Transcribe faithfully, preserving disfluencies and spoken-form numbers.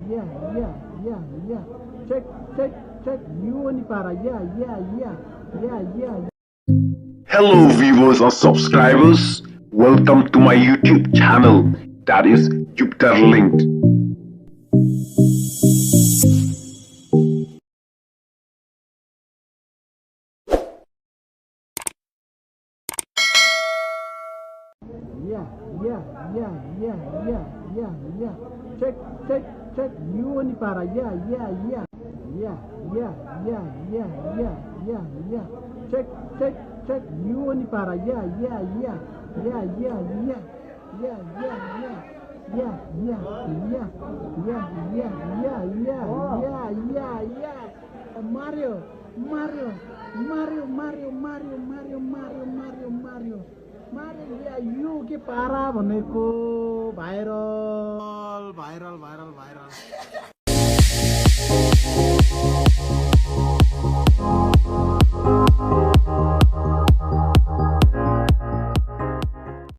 Yeah, yeah, yeah, yeah. Check, check, check. Yu ni para. Yeah, yeah, yeah. Yeah, yeah. Hello, viewers and subscribers. Welcome to my YouTube channel, that is Jupiter Linked. Yeah, yeah, yeah, yeah, yeah, yeah, yeah. Check, check, check. Yu ni para. Yeah, yeah, yeah. Yeah, yeah, yeah, yeah, yeah, yeah, yeah. Check, check, check. Yu ni para. Yeah, yeah, yeah. Yeah, yeah, yeah. Yeah, yeah, yeah. Yeah, yeah, yeah. Yeah, yeah, yeah, yeah, yeah, yeah, yeah. Mario, Mario, Mario, Mario, Mario, Mario, Mario, Mario, Mario. Mario, yeah, yu ki para bane ko viral, viral, viral, viral.